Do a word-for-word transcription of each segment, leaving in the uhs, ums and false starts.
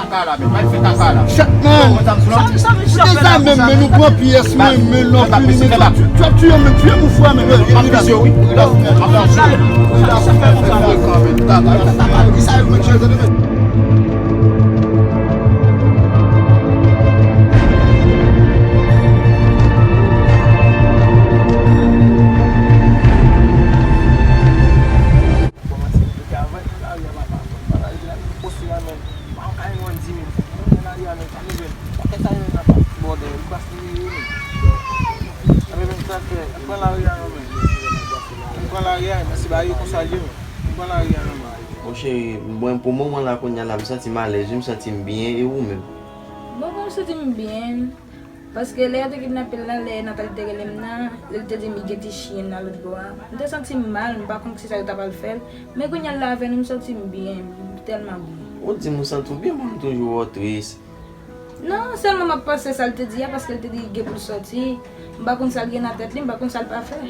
Kaka la, men, pa fè kaka la. Chat, man. Sa, sa, sa, se dezame, men nou pran pyès, men, men non, fini, men tu, tu as tué, men, tué mon frère, men, men, Bon, cheri, mwen, pou moman la, kounye a la, m santi m alèz, wi, m santi m byen, e ou menm? Bon, mwen, m santi m byen. Paske lè yo te kidnape l nan, lè Nathalie te rele m nan, lè l te di m li gen ti chyen nan lòt bò a, m te santi m mal, m pa konn ki sa yo ta pral fè l. Men kounye a la avè nou, m santi m byen, m tèlman byen. Ou di m ou santi w byen, mwen m toujou wè w tris. Non, sèlman m ap panse sa l te di a, paske l te di gen pou l sòti. M pa konn sa l gen nan tèt li, m pa konn sa l pa fè.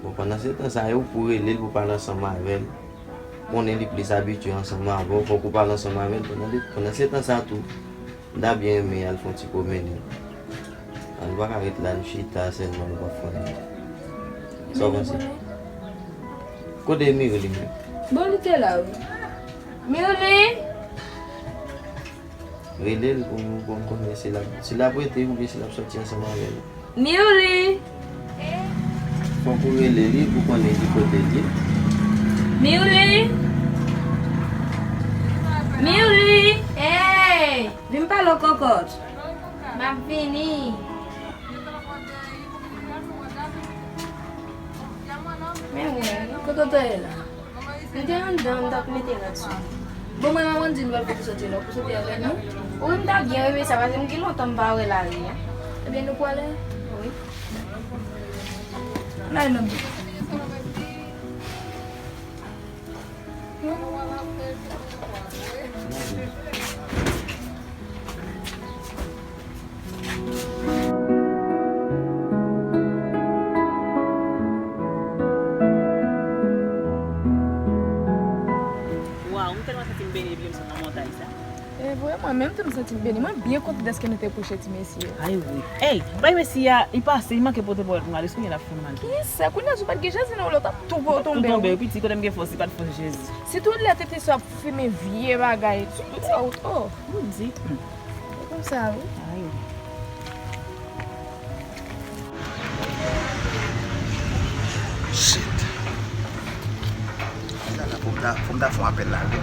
Bon, pandan se tan sa, e ou pou rele l, pou pale ansanm avè l. Konnen li plis abitye ansanm avè w, fòk ou pale ansanm avè l pandan de, pandan se tan sa tou. M ta byen renmen al fè yon ti pwomennen. An, nou pa ka ret la, nou chita sèlman, nou p ap fè anyen. Sa w panse? Kote Mirly menm? Bon, li te la, wi. Mirly! Rele l pou, pou m konnen si l ap, si l ap rete oubyen si l ap sòti ansanm avè l. Mirly! Fòk ou rele li pou konnen ki kote l ye. Mirly! Mirly! Hey! Vin pale w, kòkòt. M ap vini. Men wè, kote w te ye la? M te anndan, m t ap mete rad sou mwen. Bon, mwen, Amandine pral fè pou soti la, pou soti avè nou. Wi, m ta byen renmen sa, paske m gen lontan m pa wè Lari a. Ebyen, nou prale? Wi. N ale non. Waw, m tèlman santi m beni depi lè m sot nan montay sa. E vre, mwen menm tou m santi m beni. Mwen byen kontan dèske nou te kouche ti mesye. Ay wi. Ey, bay mesye a, li pase, li manke pote pòl pou m ale, sou l ap fè m mal. Kisa? Kounye a si w pa t gen Jezi nan ou la, w t ap tou tonbe, wi. Piti, kote m gen fòs, si pa t fòs Jezi. Sitou lè tete sa ap fimen vye bagay. Sitou sa ou, oh. Ou di. Hmm. Se konsa, wi. Ay. Shit. Fò m ta, fò m ta fè yon apèl la, wi.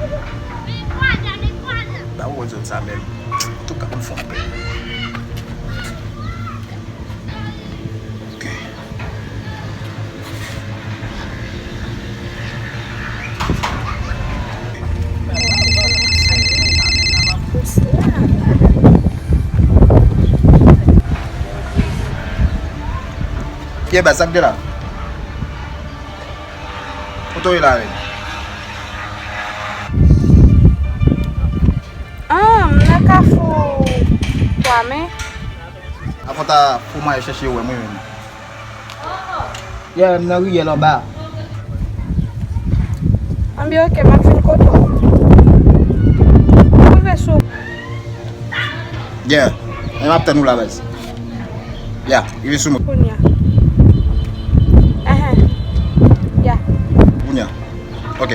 Ba ou wè zòn sa menm. Antouka, fò m fè yon apèl. Ok. Ye, baz, sa k de la? Kote w ye la menm? Ah, m nan Kafou Kwame. Avan ta pou m al chèche w wè mwen menm. Yeah, m nan riyèl anba. Anben, ok, m ap vin kote w. M rive sou. Yeah, men m ap tann ou la, baz. Yeah, rive sou mwen. Kounye a. Ehe. Yeah. Kounye a. Ok.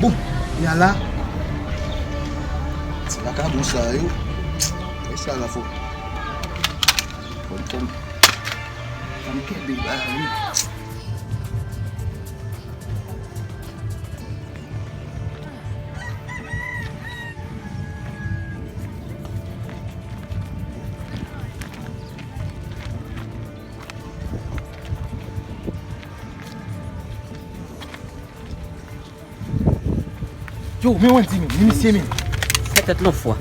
Bon, kounye a la. Ti vakabon sa yo. Kòman sa la fò? Fò m, fò m, fò m kenbe la, wi. Yo, men Wendy menm, men misye menm. Fè tèt lòfwa.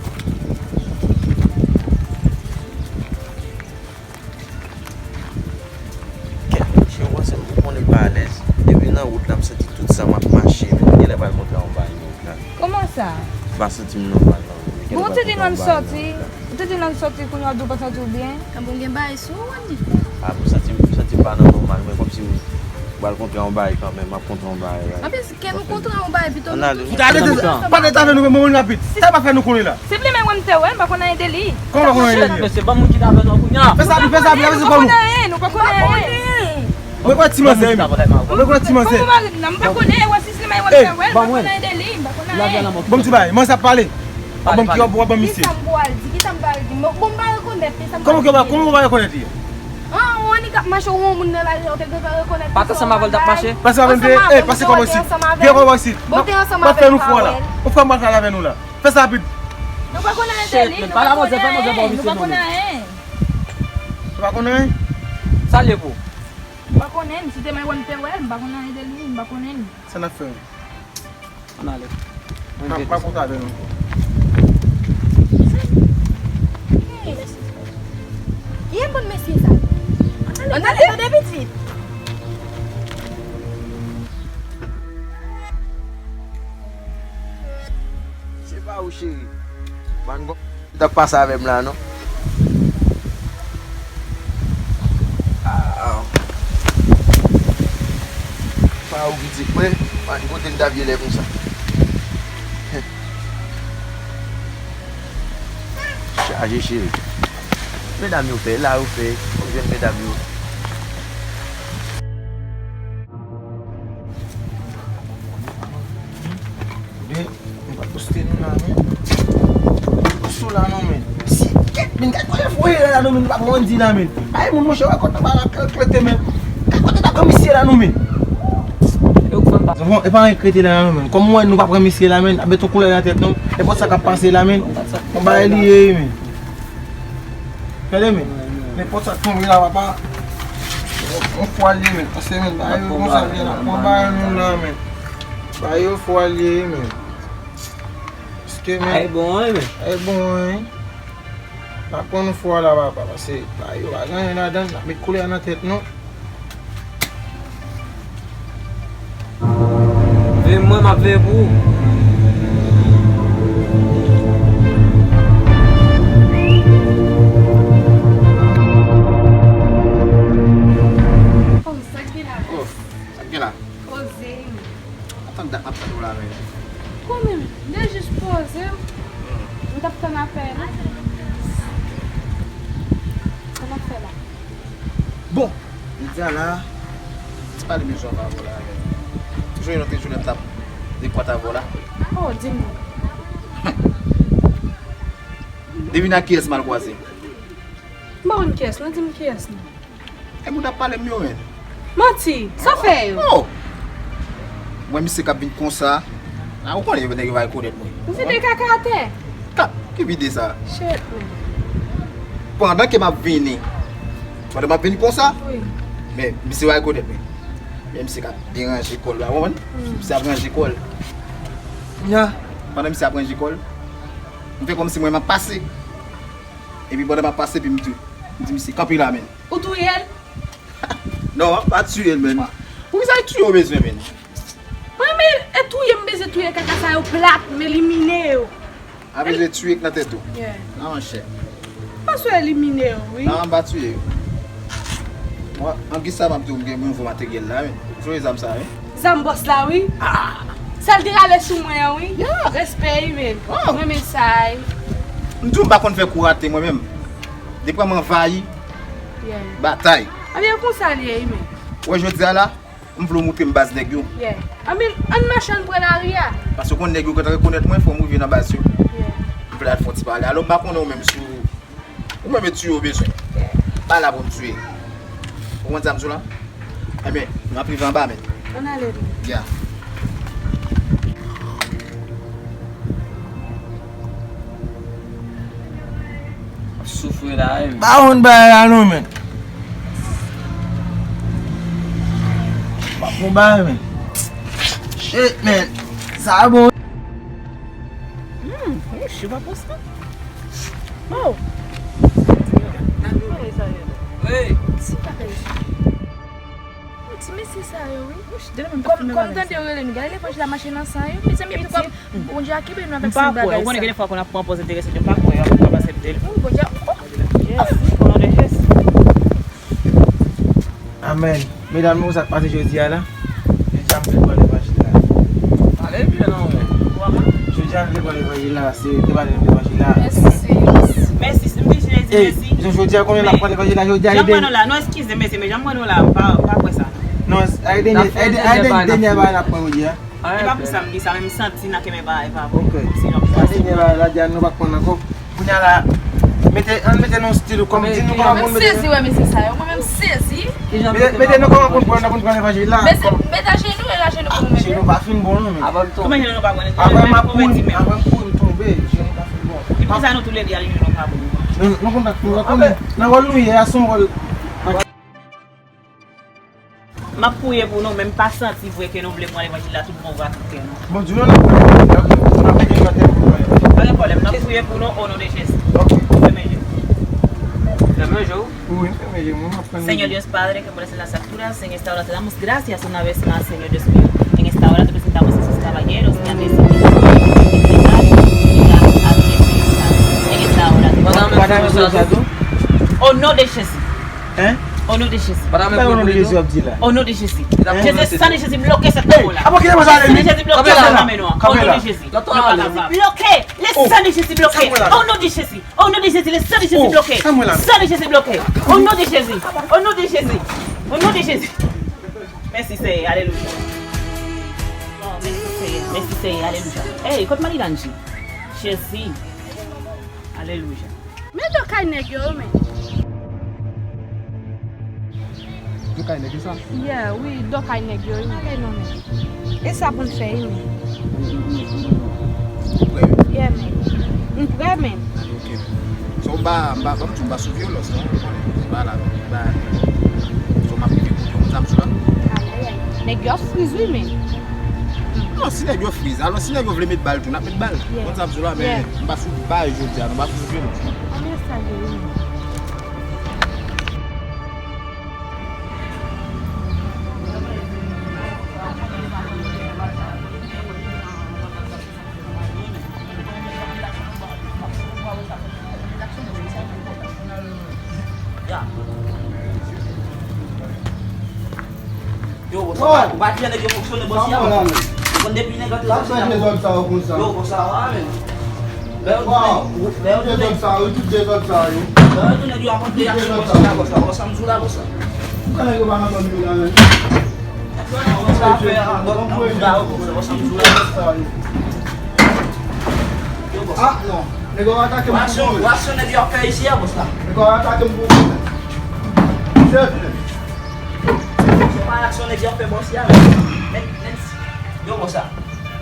Kèt, mesye, ou panse m pou konnen pa alèz. Depi nan wout la, m santi tout san m ap mache, men m genlè pral kontre yon bagay nan wout la. Kòman sa? M pa santi m nòmal, non. Bon, ou te di n ann sòti, ou te di n ann sòti, kounye a w di w pa santi w byen. Bon, gen bagay sou ou, Wendy? A, m santi, m santi m pa nan nòmal, men kòmsi M pral kontre yon bagay kanmenm, m ap kontre yon bagay. Anplis, ke nou kontre yon bagay pito. Ann ale. Gade, pa rete avè nou, men mouri rapid. Sa pa fè nou konnen la. Se plimen wè m te wè, m pa konn anyen de li. Kòman w pa konn anyen de li? Mesye, ban moun ki t avè nou kounye a. Fè sa, fè sa, fè sa, nou pa konn anyen, nou pa konn anyen. Mwen kwè ti manzè, wi. Mwen kwè ti manzè. Kòman mari m nan, m pa konnen, wè si se plimen wè m te wè, m pa konn anyen de li, m pa konn anyen. Bon, ti bagay, manzè ap pale. Bon, ki w ap ban misye? Kisa m pral di? Kisa m pral di? Bon, m pa rekonèt li, sa m pral di? Kòman w pa rekonèt li? An, yon nèg k ap mache, yon moun nan lari a, ou te gentan rekonèt li. Pa t ansanm avè l t ap mache? Pase avè m, eh, pase kòman si? Vye kòman si? Bon, te ansanm avè l, pa wè l. Ou fè m pral avè nou la. Fè sa rapid. Nou pa konn anyen de li, nou pa konn anyen. Shit, man, pale a manzè, fè manzè ba w misye non. Nou pa konn anyen. Nou pa konn anyen? Sa l ye pou? M pa konnen, si te mwen wè m te wè l, m pa konn anyen de li, m pa konnen. Sa n ap fè? Ann ale. M ap kontre avè nou. Ki e moun mesye sa? Ann ale, tande pitit. Se pa ou, cheri. Bann bon. T ap pase avè m la, non. Ah. Pa ou pitit mwen, pa gen kote m t ap ye lè konsa. Chaje, cheri. Medam yo fè, la yo fè, fòk jwenn medam yo. Tande, nou pa poste nou la, men. Poste w la non, men. Si, kèt, men, gad kote foye la non, men, nou pa pran di la, men. Ay, moun, monchè, wè kote nou pa la klete, men. Gad kote ta pran misye la non, men. Bon, e pa anyen k rete la non, men. Kòm mwen, nou pa pran misye la, men, ap met yon koulè nan tèt nou. Nenpòt sa k ap pase la, men. Yon bagay li ye, men. Tande, men. Nenpòt sa k tonbe la, papa. Yon fwa li ye, men. Pase, men, bagay yo konsa, men, n ap pran bagay nou la, men. Bagay yo fwa li ye, men. Paske, men, ay bon, wi, men. Ay bon, wi. Pa pran nou fwa la, papa, paske bagay yo pa gen anyen ladan l, n ap met koulè nan tèt nou. Veye mwen, m ap veye pou ou. Oh, sa k gen la? Oh, sa k gen la? Poze. Atan dat m ap tande w la, men. Kòman? M te jis poze. M t ap tann apèl ou. Sa n ap fè la? Bon, jodi a la, ti pale m yon jan avè w la, men. Jodi a, yon ti jounen m t ap dekwat avè w la. Oh, di m non. Devine ak kiyès m al kwaze. M pa konn kiyès, non, di m kiyès non. E moun ap pale m yo, men. Manti, sa w fè yo? Oh! Mwen, misye k ap vin konsa. A, ou konnen yo, nèg yo va rekonèt mwen. Ou vide kaka atè? Ka, ki vide sa? Shit, man. Pandan ke m ap vini, pandan m ap vini konsa, wi, men misye va rekonèt mwen. Men misye k ap deranje kò l la, ou konprann? Mm. Misye ap ranje kò l. Nya, pandan misye ap ranje kò l, m fè kòmsi mwen m ap pase. Epi pandan m ap pase, epi m di, m di misye, kanpe la, men. Ou touye l? Non, m pa tiye l, men. Poukisa e tiye w bezwen, men? Mwen, men, e touye m bezwen touye kaka sa yo plat, m elimine yo. A bezwen tiye k nan tèt ou? Yeah. Non, monchè. M panse w elimine yo, wi. Non, m pa tiye yo. Mwen, an gisa m ap di w, m gen nouvo materyèl la, men. Ou jwe zam sa, wi. Zam bòs la, wi. Ah! Sa l te rale sou mwen an, wi. Yeah. Respè, wi, men. Oh. M renmen sa, wi. M di w m pa konn fè kou rate, mwen menm. Depi m anvayi, yeah, batay. Ebyen, konsa l ye, wi, men. Wè, jodi a la, m vle w montre m baz nèg yo. Yeah. Anben, ann mache, ann pran lari a. Paske w konn nèg yo gentan rekonèt mwen, fò m rive nan baz yo. Yeah. M vle al fè yon ti pale. Alò, m pa konnen ou menm si w, ou menm e tiye w bezwen. Yeah. Pa la pou m tiye. Ou konprann sa m di w la? Ebyen, m ap rive anba, men. Ann ale, men. Yeah. Ap soufri la, wi, men. Pa konn bagay la non, men. Pa konn bagay, men. Shit, men. Sa bon. Hmm, wi, chou pa poste. Oh. Hey. Ti bagay. Ti mesye sa yo, wi. Kòm, kòm tande yo rele nou, gade levanj la mache nan san yo. Mezanmi, poukwa Bondye a kenbe nou avèk sa bagay sa? M pa kwè, ou konnen gen de fwa konn ap pran pòz enterese, m pa kwè yo ap aksepte l. Wi, Bondye a, oh! Yes, o non de Jezi. Amèn. Medam nou, sa k pase jodi a la? Jodi a m vle pran levanjil la. Pale byen non men. Jodi a m vle pran levanjil la, se te pale levanjil la. Mèsi, se. Mèsi, m di Jezi mèsi. Jodi a konnen l ap pran levanjil la, jodi a ede. Jan mwen nou la, non, eskize, mèsi, men jan mwen nou la, m pa, m pa kwè sa. Non, a ede, a ede, a ede dènye bagay n ap pran jodi a. E pa pou sa m di sa, men m santi nan ke men pa, e pa bon. Ok. Kòmsi jan m santi. Sa dènye bagay la, Diane, nou pa k pran ankò. Kounye a la, mete, ann mete nan yon stil kòm di nou kòman pou n mete. Mwen menm sezi, wè, mesye sa yo. Mwen menm sezi. Mete, mete nou kòman pou n pran, pou n pran levanjil la. Mesye, mete ajenou, e ajenou pou nou mete. Ajenou pa fin bon non, men. Kòman ajenou nou pa bon? Apre m ap kouri, apre m kouri m tonbe, ajenou pa fin bon. E poukisa nou toulède ajenou nou pa bon? Nou, nou konn, nou konnen. Nan wòl nou ye a, se yon wòl. M ap priye pou nou, men m pa santi vre ke nou vle pran levanjil la tout bon vre ak tout kè nou. Bon, di nou n ap priye, n ap priye, n ap priye, n ap priye. Pa gen pwoblèm, n ap priye pou nou, o non de Jezi. Ok. Fèmen je w. Fèmen je w? Wi, m fèmen je m, wi, m ap tann. Señor Dios Padre, que por las alturas, en esta hora te damos gracias una vez más, Señor Dios mío. En esta hora te presentamos a esos caballeros que han desidí entregar su vida a ti, Señor Padre. En esta hora te damos gracias. O non de Jezi. Hein? O non de Jezi. Sa o non de Jezi w ap di la? O non de Jezi. Jezi, san de Jezi bloke sèt lanmò la. San de Jezi bloke sèt lanmò la. O non de Jezi. Bloke. Le san de Jezi bloke. O non de Jezi. O non de Jezi, le san de Jezi bloke. San de Jezi bloke. O non de Jezi. O non de Jezi. O non de Jezi. Mèsi Seyè, alelouya. Mèsi Seyè, alelouya. Ey, kot Marie-Ange? Jezi. Alelouya. Men do kay nèg yo, wi, men. Do kay nèg yo sa? Yeah, wi, do kay nèg yo, wi, men. Bagay non, men. E sa pou n fè, wi, men. Ou prè? Yeah, men. M prè, men. Ok. So, m pa, m pa, ban m di w, m pa sou vyolans, non. Ou konnen, m pa la, m pa, so, m ap rive kote yon zam sou la. Ayayay. Nèg yo ap friz, wi, men. Non, si nèg yo friz, alò si nèg yo vle met bal tou, n ap met bal. Yeah. Konn sa m di w la, men m pa sou bay jodi a, non, m pa sou vyolans. Anmyans sa ye wi. Ya. Yo, bòs, ou pa, ou pa di nèg yo fonksyone, bòs, ya, bòs. Ou konn depi nèg antre sou sèn. Yo, bòs, sa va, men. Lè yo tounen, lè yo tounen. Dezòd sa yo, tout dezòd sa yo. Lè yo tounen, yo ap antre ak bòs la, bòs la, bòs, sa m di w la, bòs la. Ou konnen yo pa nan zòn yo la, men. Bòs la fè, bòs, nan bouda yo, bòs, bòs, sa m di w la, bòs. Yo, bòs. Ah, non. Nèg yo atake m pou mwen. Ou wè aksyon nèg yo ap fè isi a, bòs la. Nèg yo atake m pou mwen. Chèf, men. Se pa aksyon nèg yo ap fè bòs la, men. Nèg, nèg, yo, bòs la.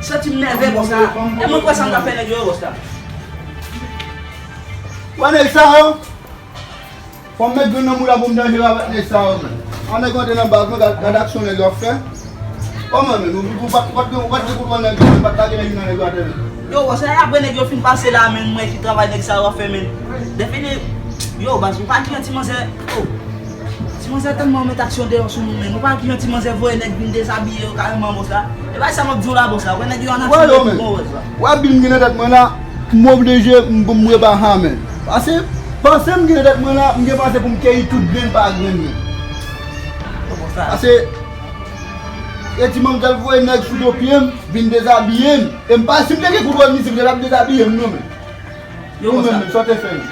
Santi m nève, bòs la. E mwen kwè sa m ta fè nèg yo, bòs la. Wè nèg sa yo. Fò m met grenn nan mouda pou m danjere avèk nèg sa yo, men. An nèg antre nan baz mwen, gad, gad aksyon nèg yo ap fè. Kòman, men, nou, nou pa t, pa t gen, pa t gen kontwòl nèg yo, men, pa t lage nèg yo nan nèg yo atè, men. Yo, bòs, se apre nèg yo fin pase la, men, m wè ki travay nèg sa yo ap fè, men. Defini, yo, baz, ou pa gen ti manzè, yo. Ti manzè tèlman met aksyon deyò sou nou, men. Ou pa gen ti manzè voye nèg vin dezabiye yo kareman, bòs la. E bay sa m ap di w la, bòs la. Wè nèg yo an aksyon yo, men. Bon, bòs la. Wè bil m gen nan tèt mwen la. M oblije m, m repa sa, men. Pase, pase m gen nan tèt mwen la, m gen pase pou m keyi tout grenn pa grenn, men. Pase, e ti manzè voye nèg sou do pye m, vin dezabiye m. E m pa, si m te gen koutwòl mizik, li t ap dezabiye m, non, men. Yo, bòs la. Ou menm, men, sa w te fè, men.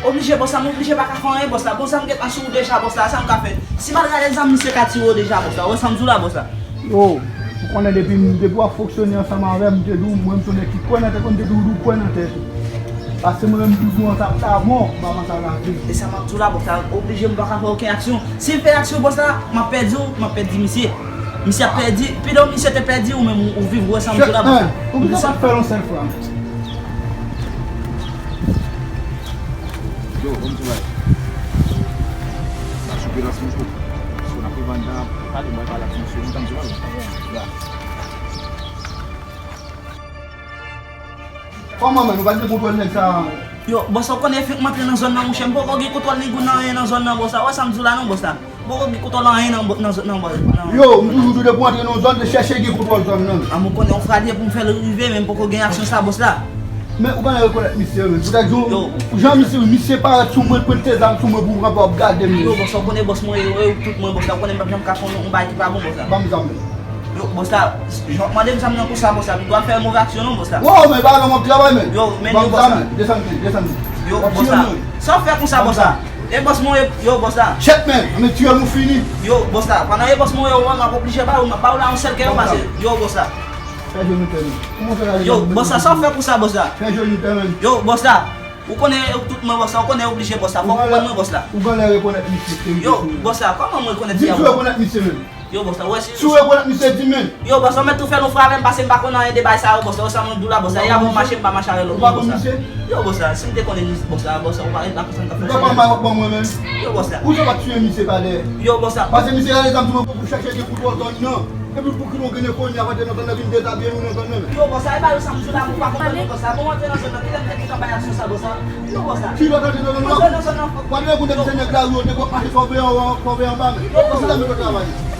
Oblije, bòs la, m oblije pa ka fè anyen, bòs la. Bon, sa m gentan sou ou deja, bòs la, sa m ka fè? Si m al gade zam, misye ka tire w deja, bòs la. Ou wè sa m di w la, bòs la? Yo, ou konnen depi m, depi w ap fonksyone ansanm avè m, m te di w, mwen, m se yon nèg ki kwè nan tèt mwen, m te di w, di w kwè nan tèt ou. Paske mwen menm, m toujou ansanm ta bon, m ap ansanm avè w. E sa m ap di w la, bòs la, oblije m pa ka fè okenn aksyon. Si m fè aksyon, bòs la, m ap pèdi w, m ap pèdi misye. Misye ap pèdi, pidan misye te pèdi, ou menm, ou viv, ou wè sa m di w la, bòs la. Ou bizwen pa fè l yon sèl fwa. Yo, bon, m di w bagay. Sa sou vyolans, m tou. Si w ap revann nan, pale, mwen pale ak misye, ou tann di w bagay. Ya. Kòman, men, nou pa t gen kontwòl nèg sa a? Yo, bòs, ou konnen, fèk m antre nan zòn nan, monchè, m poko gen kontwòl ni goud nan anyen nan zòn nan, bòs la. Ou wè sa m di w la, non, bòs la? M poko gen kontwòl anyen nan, nan, nan, nan, nan. Yo, m toujou di w depi w antre nan yon zòn, se chèche gen kontwòl zòn nan. A, m konnen yon fwa de pou m fè l rive, men m poko gen aksyon sa, bòs la. Men ou genlè rekonèt misye, men. Poutèt jan, jan misye, misye parèt sou mwen, pote zam sou mwen pou w kanpe w ap gade m. Yo, bòs, ou konnen bòs mwen, yo, yo, tout mwen, bòs la, ou konnen m p ap janm ka fè yon, yon bagay ki pa bon, bòs la. Ban m zam nan. Yo, bòs la, jan w ap mande m zam nan konsa, bòs la, m dwe fè move aksyon non, bòs la. Wow, men pa nan m ap travay, men. Yo, men yo, bòs la. Ban m zam nan, desann pye, desann pye. Yo, bòs la. Sa w fè konsa, bòs la? E bòs mwen, yo, bòs la. Shit, man, men tire m ou fini. Yo, bòs la, pandan e bòs mwen, yo, m ap oblije ba ou, m ap ba ou la yon sèl kè yo pase. Yo, bòs la. Fè jenou tè men. Kòman fè la? Yo, bòs la, sa w fè pou sa, bòs la? Fè jenou tè men. Yo, bòs la, ou konnen tout mwen, bòs la, ou konnen oblije, bòs la, fòk ou konn mwen, bòs la. Ou genlè rekonèt misye ki te rive sou mwen. Yo, bòs la, kòman mwen rekonèt sa? Di m si w rekonèt misye menm. Yo, bòs la, wè si. Si w rekonèt misye, di m menm. Yo, bòs la, ou mèt tou fè nou frapè m, paske m pa konn anyen de bagay sa yo, bòs la, wè sa mwen di w la, bòs la, e avè w mache, m pa mache avè l non, bòs la. Ou pa konn misye? Yo, bòs la, si m te konnen misye, bòs la, bòs la, ou pa, pa konn sa m t ap fè. Ou pa konn bagay w ap ban mwen menm? Yo, bòs la. Ou sa pa tiye misye pa dèyè? Yo, bòs la. Paske misye rale zam sou mwen pou chèche gen pou twò zòn nan. Epi pou ki nou gen ekonomi a rantre nan zòn nan vin dezabiye nou nan zòn nan menm. Yo, bòs la, e pa yo sa m di w la, mwen pa konprann non, bòs la. Bon, rantre nan zòn nan, kilè m te gentan bay aksyon sa, bòs la? Yo, bòs la. Kilè w rantre nan zòn nan? Rantre nan zòn nan. W ap rekonèt se nèg lari yo te konn mache sove anwo, sove anba menm. Yo, bòs la.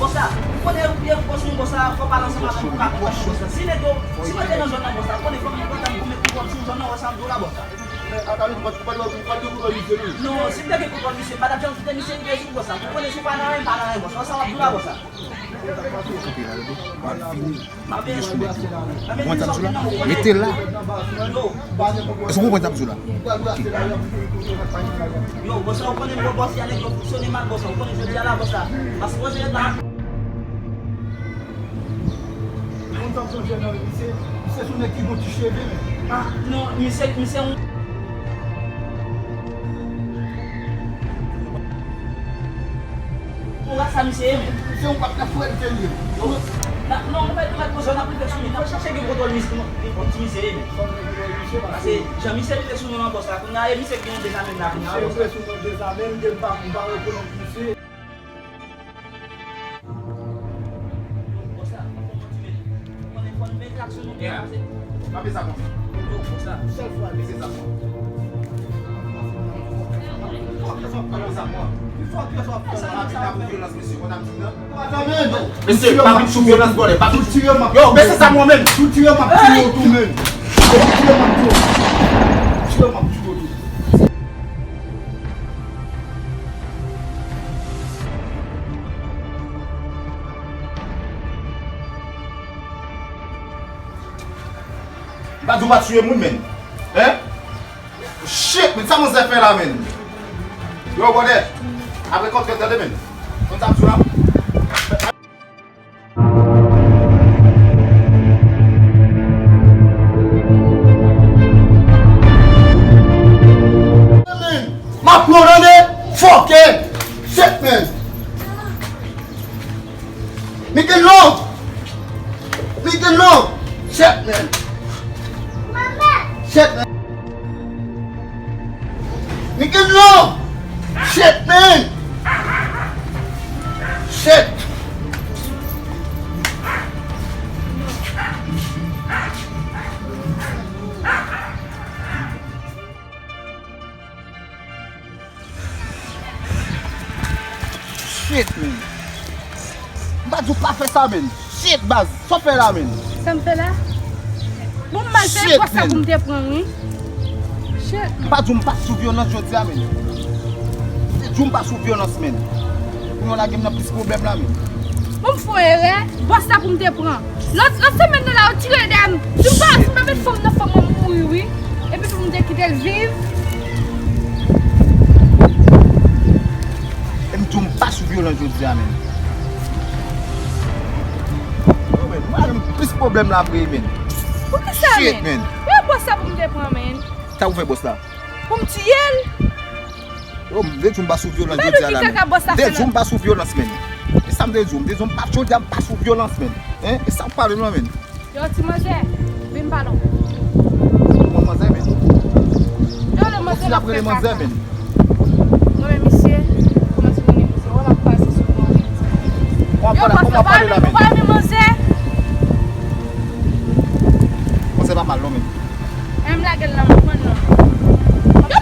Bòs la, ou konnen ou bliye pwòch nou, bòs la, fò w pale ansanm avè m pou w ka konprann nou, bòs la. Si nèg yo, si mwen te nan zòn nan, bòs la, ou konnen fò m gen kontak pou met kontwòl sou zòn nan, wè sa m di w la, bòs la. Men, Atali, ou pa, ou pa, ou pa gen kontwòl misye menm. Non, si m te gen kontwòl misye, m pa t ap janm kite misye rive sou m, bòs la. Ou konnen si w pa nan anyen, m pa nan anyen, bòs la. Wè sa w ap di w la, bòs la. Kanpe la, tande. W ap vini. M ap pile sou nèg yo. Ou konn sa m di w la? Mete l la. Èske w konprann sa m di w la? Yo, bòs la, ou konnen bò, bòs, y a nèg yo fonksyone mal, bòs la. Ou konnen jodi a la, bòs la. Pa sipoze ret la. Moun sa m sonje nan misye, misye se yon nèg ki gon ti cheve, men. Ah, non, misye, misye yon Ou wè sa misye ye, men. Se yon pap nan fwèl ke li ye. Non, non, nou mèt, nou mèt konsa, n ap rive sou li, n ap chache gen kontwòl misye, kontwòl ti misye ye, men. Paske jan misye rive sou nou nan bòs la, kounye a, e misye ki gen yon dezame la, kounye a, bòs la. Misye rive sou mwen dezame, m te pa, m pa rekonèt misye. Bòs la, fò kontinye. Ou konnen fò n mete aksyon nou byen pase. Pa fè sa konsa. Yo, bòs la. Sèl fwa, mesye sa pran. Fòk yo sòt pran sa pran. Fòk yo sòt pran sa. Pa vin la pou vyolans, mesye. Konn ap di nan. Mesye, pa vin sou vyolans, brother. Pa vin sou. Yo, mesye sa mwen menm. Tou tire m ap tire w tou menm. Tou tire m ap tire w. Tire m ap tire w tou. M pa di w pa tiye moun, men. Hein? Shit, men sa manzè fè la, men. Yo, brother. Apre kontre, tande, men. Konn sa m di w la. M ap pran w tande, fòkè. Shit, man. Make it long. Make it long. Shit, man. Shit, man. Make it long. Shit, man. Shit. Shit, man. M pa di w pa fè sa, man. Shit, baz. Sa w fè la, man? Sa m fè la? Bon, m mal fè, fwa sa pou m te pran, wi. Shit, man. M pa di w m pa sou vyolans jodi a, man. M te di w m pa sou vyolans, man. Pou yo lage m nan plis pwoblèm la, man. Bon, m fè yon erè. Bòs la pou m te pran. Lòt, lòt semèn nan la, yo tire dèyè m. Si m pa, si m pa met fanm nan, fanm mwen mouri, wi. Epi pou m te kite l viv. E m di w m pa sou vyolans jodi a, men. Yo, men, m pa janm plis pwoblèm la vre, men. Poukisa, men? Shit, men. Yo, bòs la pou m te pran, men. Sa ou fè bòs la? Pou m tiye l? Yo, m te di w m pa sou vyolans jodi a la, men. M te di w m pa sou vyolans, men. E sa m te di w, m te di w m pa, jodi a m pa sou vyolans, men. Hein? E sa w pale m lan, men. Yo, ti manzè, vin pale w. Bon, manzè, men. Yo, le manzè l ap fè kaka. Non, men misye, kòman ti moun misye, wè l ap pase sou mwen. Yo, bòs la, pa renmen manzè. Manzè pa mal, non, men. Menm lage l nan mwen non. Yo,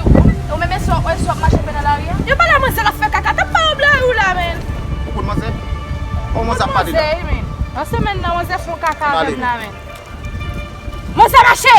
ou menm e sou, e sou ap mache pè nan lari a? Yo pa la manzè l ap fè kaka, t ap pa w blan ou la, men. Ou konn manzè? Bon, manzè ap pale la. Manzè, men. Nan semèn nan, manzè fè yon kaka avè m la, men. Manzè mache!